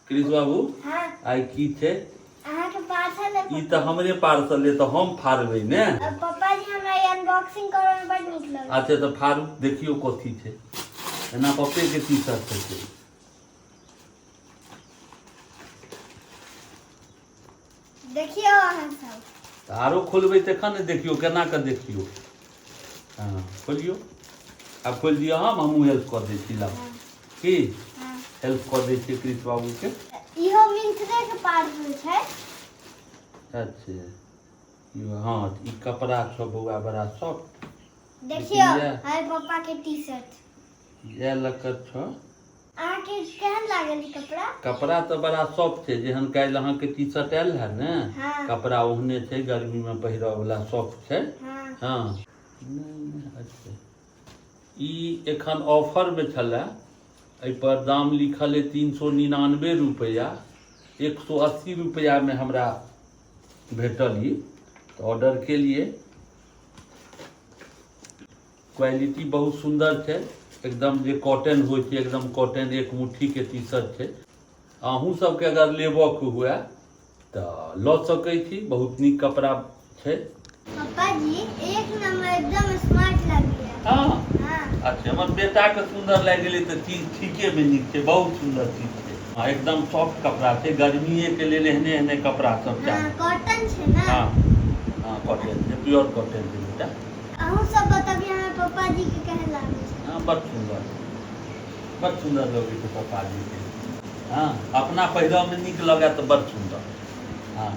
कृष बाबू। हाँ। आइ की छै? अहाँके पार्सल है। ई तऽ हमरे पार्सल है, तऽ हम फाड़बै ने। अब पापा जी, हमरा ई अनबॉक्सिंग करऽ में बड़ नीक लगै। अच्छा, तऽ फाड़ू, देखियौ कथी छै। एना पप्पे के टी शर्ट छै। देखियौ अहाँ सब। तऽ आरो खोलबै तखन ने देखियौ, केना कऽ देखियौ। हँ, खोलियौ, आब खोलि दिअ, हमहूँ हेल्प कऽ दै छी। लाउ की। हाँ। हेल्प कऽ दै छियै कृष बाबूके। इहो मिन्त्रे के पार्सल छै। अच्छा, हँ, ई कपड़ा छौ बौआ, बड़ा सॉफ्ट। देखियौ। लेकिन हमर पप्पा के टी शर्ट। इएह लक्कड़ छौ। अहाँके केहन लागल ई कपड़ा? कपड़ा तऽ बड़ा सॉफ्ट छै। जेहन काल्हि अहाँके टी शर्ट आयल रहए ने, हाँ। कपड़ा ओहने छै। गर्मीमे पहिरऽ वला सॉफ्ट छै। हाँ। हँ, नहि, अच्छा, ई एखन ऑफरमे छलए। एहिपर दाम लिखल अइ 399 रुपैआ। 180 रुपैआमे हमरा भेटल ई, तऽ ऑर्डर केलियै। क्वालिटी बहुत सुन्दर छै, एकदम जे कॉटन होइ छै, एकदम कॉटन एक मुट्ठीके टी शर्ट छै। अहूँ सबके अगर लेबऽके हुए तऽ लऽ सकै छी, बहुत नीक कपड़ा छै। पापा जी, एक नंबर, एकदम स्मार्ट लगैया। हँ। हाँ। अच्छा, हमर बेटाके सुन्दर लागि गेलै तऽ चीज ठीकेमे नीक छै। बहुत सुन्दर चीज छै। हँ, एकदम सॉफ्ट कपड़ा छै। गर्मिएके लेल एहने एहने कपड़ा सब हाँ। चाही। कॉटन छै ने? हँ हँ, कॉटन छै, प्योर कॉटन छै बेटा। अहूँ सब बतबियौ, हमर पप्पा जी के केहन लागै छै? हँ, बड़ सुन्दर, बड़ सुन्दर लगै छै पप्पा जीके। हँ, अपना पहिरऽमे नीक लगै तऽ बड़ सुन्दर। हँ।